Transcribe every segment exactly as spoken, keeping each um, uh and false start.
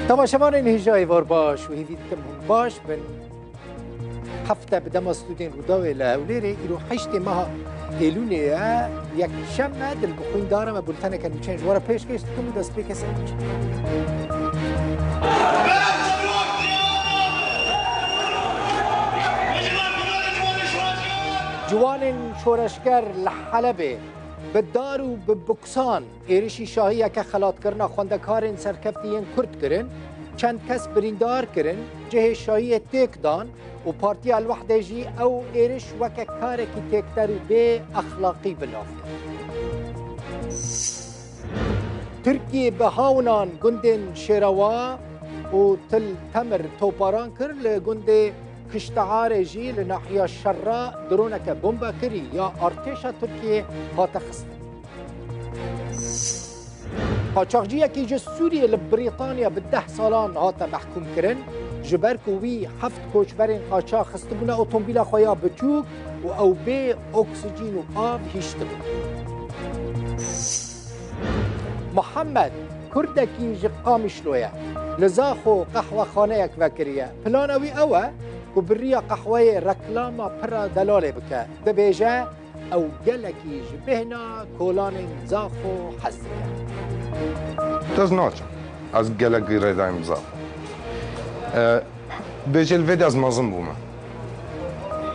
Temaşevanên hêja êvar baş û hêvî dikim hûn baş bin. Hefte bi dema stûdên Rûdawê li Hewlêrê, îro heştê meha Êlûnê ye, yekşem me, dil bi xwîn dare me, bulteneke nûçeyên ji we re pêşkêş dikim û destpêkê ser biçin. Ciwanên şoreşger li Helebê bi dar û bi buksan êrişî şahiyeke xelatkirina xwendekarên serkeftî yên Kurd kirin, çend kes birîndar kirin, cihê şahiyê têk dan û Partiya El-Wehdê jî ew êriş weke karekî têkder û bê exlaqî bi nav kir. Tirkiyê bi hawnan gundên Şêrewa û Til Temir toparan kir, li gundê Kiştearê jî li nahiya Şerra droneke bombakirî ya artêşa Tirkiyê hate xistin. Qaçaxciyekî ji Sûriyê li Brîtanya bi deh salan hate mehkûm kirin, ji ber ku wî heft koçberên qaçax xistibûne otomobîla xwe ya biçûk û ew bê oksîjîn û av hiştibû. Muhammed, Kurdekî ji Qamişlo ye. Li Zaxo qehwexaneyek vekiriye. Plana wî ew e ku bi riya qehweyê reklama pira delalê bike. Dibêje, ew gelekî ji bêhna kolanên Zaxo hez dike. Dest naçim. Ez gelek girêdayim Zaxo. E, bêje li vê de ez mezin bûme.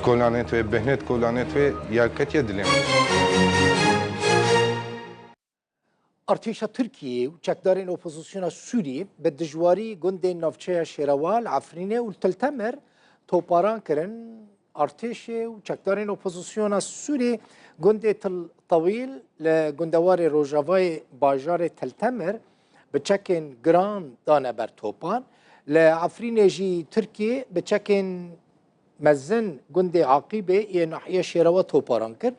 Kolanê wê, bêhnê kolanê wê ya ketiye dilê min. Artêşa Tirkiyê û çekdarên opozisyona Sûriyê bi dijwarî gundên navçeya Şêrewa li Efrînê û li Til Temir toparan kirin. Artêşê û çekdarên opozisyona Sûriyê gundê Til Tewîl li gundewarê rojavayê bajarê Til Temir bi çekên giran dane ber topan. Li Efrînê jî Tirkiyê bi çekên mezin gundê Aqîbê yê nahiyê Şêrewa toparan kir.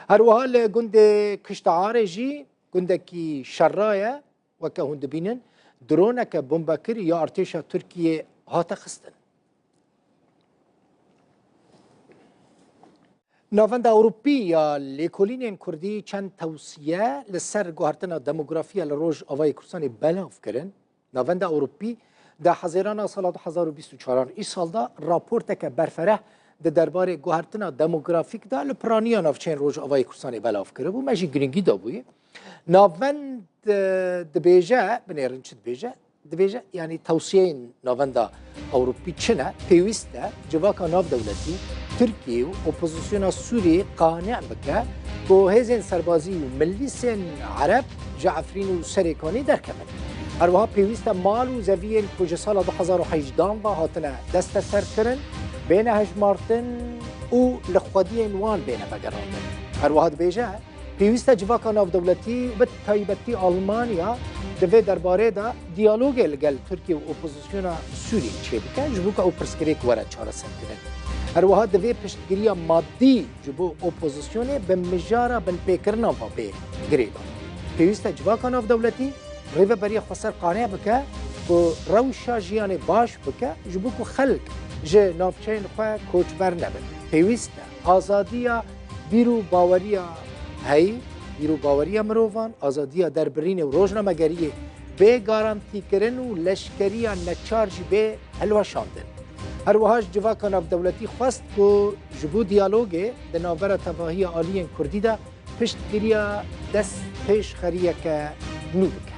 Her wiha li gundê Kiştearê jî gundekî Şerra ye, weke hûn dibînin, droneke bombakirî ya artêşa Tirkiyê hate xistin. Navenda Ewropî ya Lêkolînên Kurdî çend tewsiye li ser guhertina demografiya li Rojavayê Kurdistanê belav kirin. Navenda Ewropî di Hezêrana sala du hezar û bîst û çaran îsal de raporteke berfereh di derbarê guhertina demografîk de li piraniya navçeyên Rojavayê Kurdistanê belav kiribû. Me jî girîngî dabûyê. Navend, e, dibêje, binêrin çi dibêje? Dibêje, yanî tewsiyeyên Navenda Ewropî çi ne? Pêwîst e civaka navdewletî, Tirkiye û opozisyona Sûriyê qane bike ku hêzên serbazî û milîsên Ereb ji Efrîn û Serêkanî derkevin. Her wiha pêwîst e mal û zeviyên ku ji sala du hezar û hejdehan ve hatine desteserkirin, bêne hejmartin û li xwediyên wan bêne vegerandin. Her wiha dibêje, pêwîst e civaka navdewletî, bi taybetî Almanya, di vê derbarê de diyalogê li gel Tirkiye û opozisyona Sûriyê çêbike, ji bo ku ew pirsgirêk were çareserkirin. Her wiha divê piştgiriya madî ji bo opozisyonê bi mijara binpêkirina ve bê girêdan. Pêwîst e civaka navdewletî rêveberiya xweser qane bike ku rewşa jiyanê baş bike, ji bo ku xelk ji navçeyên xwe koçber nebin. Pêwîst e azadiya bîr û baweriya heyî, bîr û baweriya mirovan, azadiya derbirînê û rojnamegeriyê bê garantîkirin û leşkeriya neçar jî bê hilweşandin. Her wiha ji civaka navdewletî xwest ku ji bo diyalogê di navbera tevahiya aliyên Kurdî de piştgiriya destpêşxeriyeke nû bike.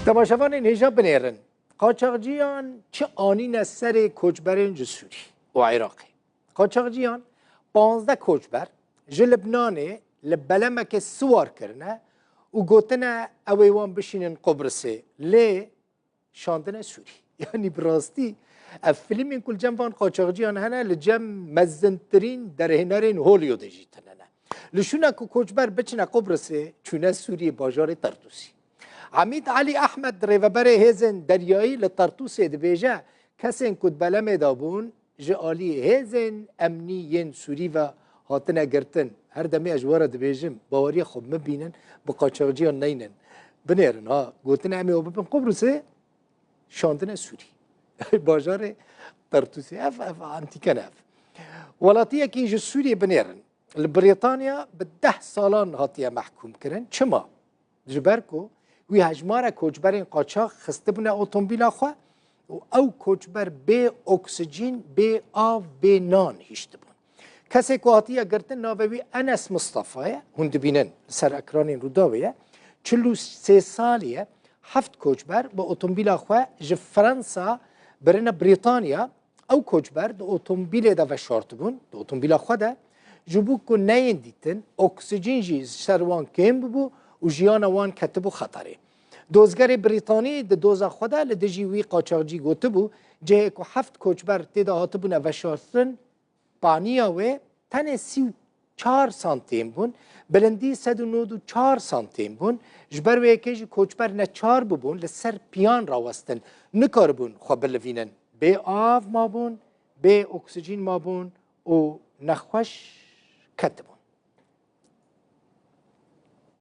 Temaşevanên hêja binêrin, qaçaxciyan çi anîne serê koçberên ji Sûrî û Iraqê? Qaçaxciyan panzdeh koçber ji Libnanê li belemekê siwar kirine û gotine ew ê wan bişînin Qubrisê, lê şandine Sûrî. Yanî bi rastî ev filmên ku li cem van qaçaxciyan hene, li cem mezintirîn derhênerên Hollywoodê jî tune ne. Li şûna ku koçber biçine Qubrisê, çûne Sûriyê, bajarê Tertûsî. Emîd Elî Ehmed, rêveberê hêzên deryayî li Tertûsê dibêje, kesên ku di belemê de bûn, ji alî hêzên emnî yên Sûrî ve hatine girtin. Her demê ez ji we re dibêjim, baweriya xwe bimînin, bi qaçaxciyan neynin. Binêrin, ha, gotin em ê we bibin Qubrisê, şandine Sûrî. Bajarê Tertûsê. Ev, ev antîke ne ev. Welatiyekî ji Sûriyê binêrin. Li Brîtanya bi deh salan hatiye mehkûm kirin. Çima? Ji ber ku wî hejmara koçberên qaçax xistibûne otomobîla xwe û ew koçber bê oksijîn, bê av, bê nan hiştibûn. Kesê ku hatiye girtin navê wî Enes Mistefa ye, hûn dibînin li ser ekranên Rûdawê ye. Çil û sê salî ye, heft koçber bi otomobîla xwe ji Fransa birine Brîtanya. Ew koçber di otomobîlê de veşartibûn, di otomobîla xwe de, ji bo ku neyên dîtin, oksijîn jî ji ser wan kêm bibû û jiyana wan ketibû xeterê. Dozgerê Brîtanî di doza xwe de li dijî wî qaçaxcî gotibû, cihê ku heft koçber tê de hatibûne veşartin, paniya wê tenê sî û çar santîm bûn, bilindî sed û nod û çar santîm bûn. Ji ber wê yekê jî koçber neçar bûbûn li ser piyan rawestin, nikaribûn xwe bilivînin. Bê av mabûn, bê oksijîn mabûn û nexweş ketibûn.